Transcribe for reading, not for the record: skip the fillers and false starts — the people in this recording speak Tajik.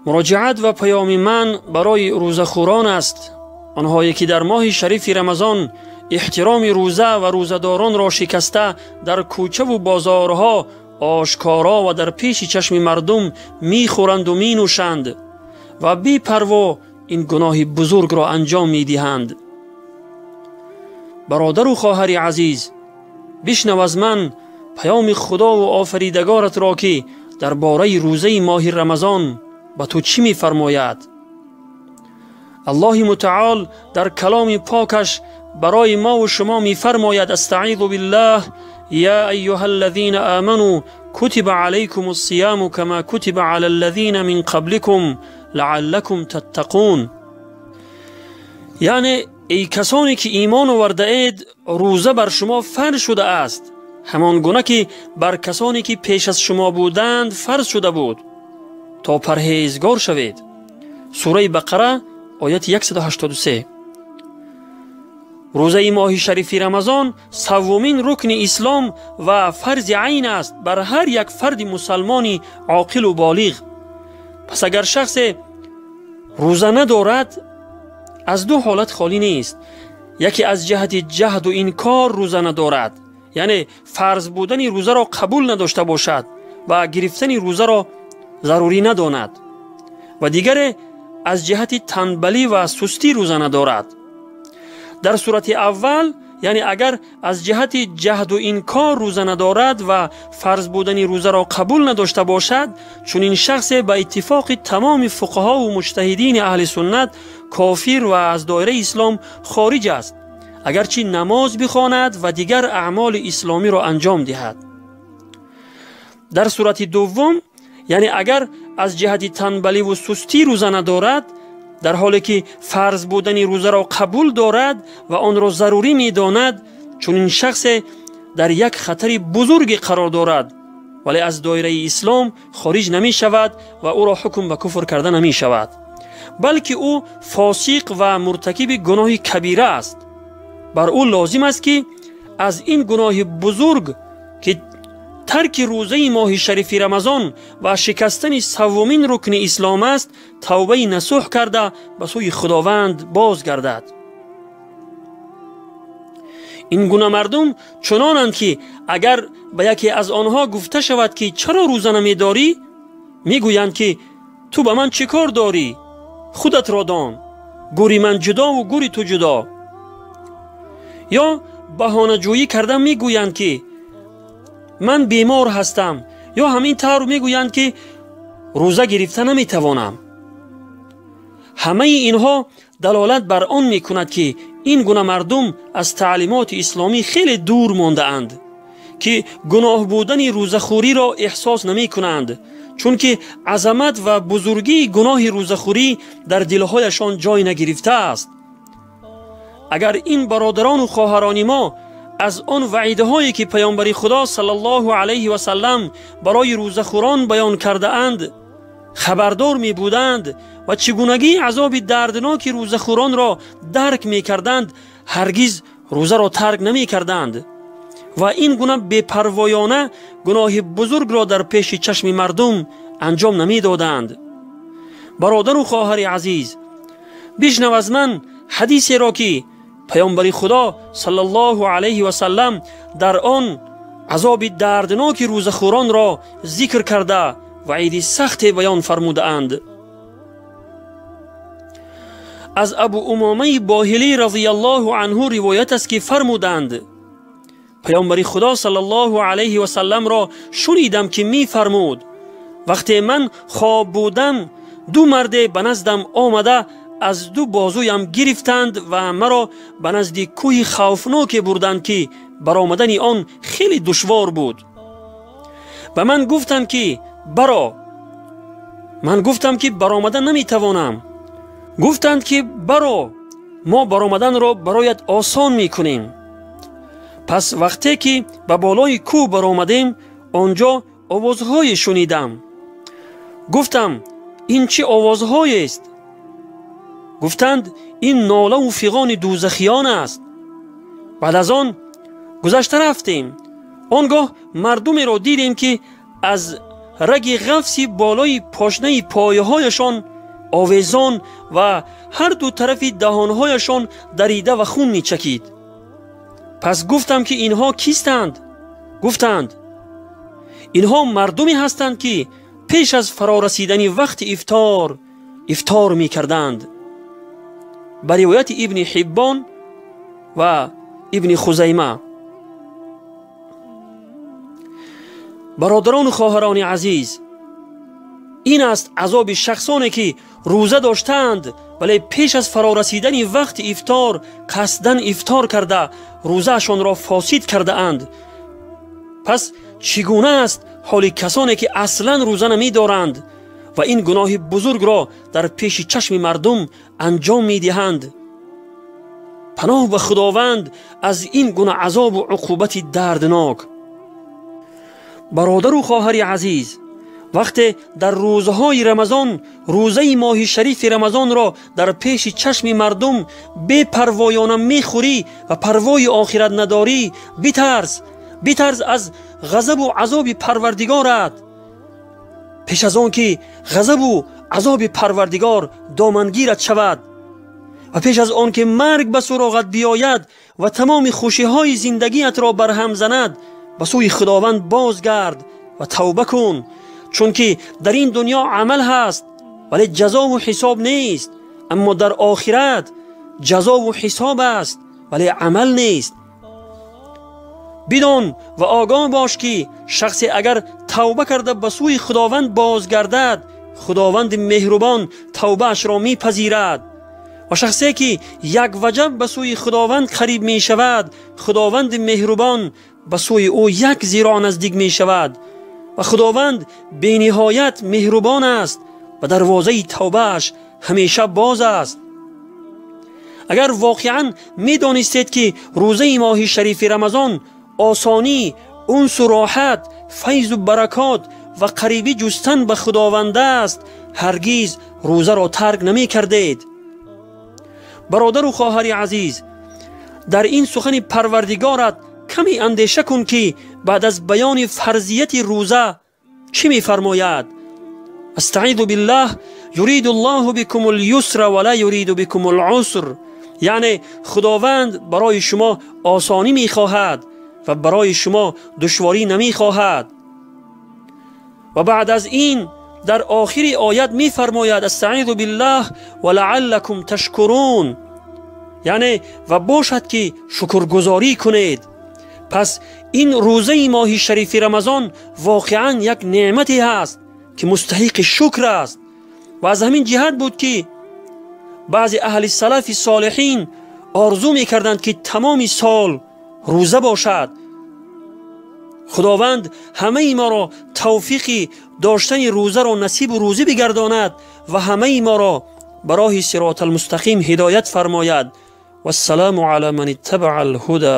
Муроҷиат ва паёми ман барои рӯзахӯрон аст, онҳое ки дар моҳи шарифи Рамазон эҳтироми рӯза ва рӯзадоронро шикаста дар кӯчаву бозорҳо ошкоро ва дар пеши чашми мардум мехӯранду менӯшанд ва бепарво ин гуноҳи бузургро анҷом медиҳанд. Бародару хоҳари азиз, бишнав аз ман паёми Худову офаридагоратро, ки дар бораи рӯзаи моҳи Рамазон ба ту чӣ мефармояд. Аллоҳи мутаол дар каломи покаш барои мову шумо мефармояд: астаизу биллаҳ, я айюҳа аллазина аману кутиба алайкум ассияму кама кутиба ала аллазина мин қабликум лааллакум таттақун. Яъне эй касоне ки имон овардаед, рӯза бар шумо фарз шудааст, ҳамон гуна ки бар касоне ки пеш аз шумо буданд фарз шуда буд, то парҳезгор шавед. Сураи Бақара, ояти 183. Рӯзаи моҳи шарифи Рамазон севумин рукни ислом ва фарзи айн аст бар ҳар як фарди мусалмони оқилу болиғ. Пас агар шахсе рӯза надорад, аз ду ҳолат холӣ нест. Яке аз ҷиҳати ҷаҳду инкор рӯза надорад, яъне фарз будани рӯзаро қабул надошта бошад ва гирифтани рӯзаро зарурӣ надонад, ва дигаре аз ҷиҳати танбалӣ ва сустӣ рӯза надорад. Дар сурати аввал, яъне агар аз ҷиҳати ҷаҳду инкор рӯза надорад ва фарз будани рӯзаро қабул надошта бошад, чунин шахсе ба иттифоқи тамоми фуқаҳову муҷтаҳидини аҳли суннат кофир ва аз доираи ислом хориҷ аст, агарчи намоз бихонад ва дигар аъмоли исломиро анҷом диҳад. Дар сурати дуввум, яъне агар аз ҷиҳати танбаливу сустӣ рӯза надорад, дар ҳоле ки фарз будани рӯзаро қабул дорад ва онро зарурӣ медонад, чунин шахсе дар як хатари бузурге қарор дорад, вале аз доираи ислом хориҷ намешавад ва ӯро ҳукм ба куфр карда намешавад, балки ӯ фосиқ ва муртакиби гуноҳи кабира аст. Бар ӯ лозим аст ки аз ин гуноҳи бузург, ки тарки рӯзаи моҳи шарифи Рамазон ва шикастани севумин рукни ислом аст, тавбаи насӯҳ карда ба сӯи Худованд бозгардад. Ин гуна мардум чунонанд ки агар ба яке аз онҳо гуфта шавад ки чаро рӯза намедорӣ, мегӯянд ки ту ба ман чӣ кор дорӣ? Худатро дон, гури ман ҷудову гури ту ҷудо. Ё баҳонаҷӯӣ карда мегӯянд ки ман бемор ҳастам, ё ҳамин тавр мегӯянд ки рӯза гирифта наметавонам. Ҳамаи инҳо далолат бар он мекунад ки ин гуна мардум аз таълимоти исломӣ хеле дур мондаанд, ки гуноҳ будани рӯзахӯриро эҳсос намекунанд, чунки азамат ва бузургии гуноҳи рӯзахӯрӣ дар дилҳояшон ҷой нагирифтааст. Агар ин бародарону хоҳарони мо аз он ваъидҳое ки паёмбари Худо саллаллоҳу алайҳи васаллам барои рӯзахӯрон баён кардаанд хабардор мебуданд ва чӣ гунагии азоби дардноки рӯзахӯронро дарк мекарданд, ҳаргиз рӯзаро тарк намекарданд ва ин гуна бепарвоёна гуноҳи бузургро дар пеши чашми мардум анҷом намедоданд. Бародару хоҳари азиз, бишнав аз ман ҳадисеро ки паёмбари Худо саллаллоҳу алайҳи васаллам дар он азоби дардноки рӯзахӯронро зикр карда ваъиди сахте баён фармудаанд. Аз Абу Умомаи Боҳилӣ разияллоҳу анҳу ривоят аст ки фармуданд: паёмбари Худо саллаллоҳу алайҳи васалламро шунидам ки мефармуд: вақте ман хоб будам, ду марде ба наздам омада аз ду бозуям гирифтанд ва маро ба назди кӯҳи хавфноке бурданд ки баромадани он хеле душвор буд. Ба ман гуфтанд ки баро. Ман гуфтам ки баромада наметавонам. Гуфтанд ки баро, мо баромаданро бароят осон мекунем. Пас вақте ки ба болои кӯҳ баромадем, он ҷо овозҳое шунидам. Гуфтам: ин чӣ овозҳоест? Гуфтанд: ин нолаву фиғони дӯзахиён аст. Баъд аз он гузашта рафтем. Он гоҳ мардумеро дидем ки аз раги ғафси болои пошнаи пояҳояшон овезон ва ҳар ду тарафи даҳонҳояшон дарида ва хун мечакид. Пас гуфтам ки инҳо кистанд? Гуфтанд: инҳо мардуме ҳастанд ки пеш аз фарорасидани вақти ифтор ифтор мекарданд. Ба ривояти Ибни Ҳиббон ва Ибни Хузайма. Бародарону хоҳарони азиз, ин аст азоби шахсоне ки рӯза доштаанд, вале пеш аз фарорасидани вақти ифтор қасдан ифтор карда рӯзаашонро фосид кардаанд. Пас чӣ гуна аст ҳоли касоне ки аслан рӯза намедоранд ва ин гуноҳи бузургро дар пеши чашми мардум анҷом медиҳанд? Паноҳ ба Худованд аз ин гуна азобу уқубати дарднок. Бародару хоҳари азиз, вақте дар рӯзҳои Рамазон рӯзаи моҳи шарифи Рамазонро дар пеши чашми мардум бепарвоёна мехӯрӣ ва парвои охират надорӣ, битарс, битарс аз ғазабу азоби Парвардигорат. Пеш аз он ки ғазабу азоби Парвардигор домангират шавад ва пеш аз он ки марг ба суроғат биёяд ва тамоми хушиҳои зиндагиятро барҳам занад, ба сӯи Худованд бозгард ва тавба кун, чунки дар ин дунё амал ҳаст, вале ҷазову ҳисоб нест. Аммо дар охират ҷазову ҳисоб аст, вале амал нест. Бидон ва огоҳ бош ки шахсе агар тавба карда ба сӯи Худованд бозгардад, Худованди меҳрубон тавбаашро мепазирад. Ва шахсе ки як ваҷаб ба сӯи Худованд қариб мешавад, Худованди меҳрубон ба сӯи ӯ як зироъ наздик мешавад. Ва Худованд бениҳоят меҳрубон аст ва дарвозаи тавбааш ҳамеша боз аст. Агар воқеан медонистед ки рӯзаи моҳи шарифи Рамазон осонӣ, унсу роҳат, файзу баракот ва қарибӣ ҷустан ба Худованд аст, ҳаргиз рӯзаро тарк намекардед. Бародару хоҳари азиз, дар ин сухани Парвардигорат каме андеша кун ки баъд аз баёни фарзияти рӯза чӣ мефармояд? Астаизу биллаҳ: юриду ллоҳу бикум люсра ва ла юриду бикум луср. Яъне Худованд барои шумо осонӣ мехоҳад ва барои шумо душворӣ намехоҳад. Ва баъд аз ин дар охири оят мефармояд: астаизу биллаҳ ва лааллакум ташкурун. Яъне ва бошад ки шукргузорӣ кунед. Пас ин рӯзаи моҳи шарифи Рамазон воқеан як неъмате ҳаст ки мустаҳиқи шукр аст. Ва аз ҳамин ҷиҳат буд ки баъзе аҳли салафи солиҳин орзу мекарданд ки тамоми сол рӯза бошад. Худованд ҳамаи моро тавфиқи доштани рӯзаро насибу рӯзӣ бигардонад ва ҳамаи моро ба роҳи сироти алмустақим ҳидоят фармояд. Вассалому ала ман иттабаа алҳуда.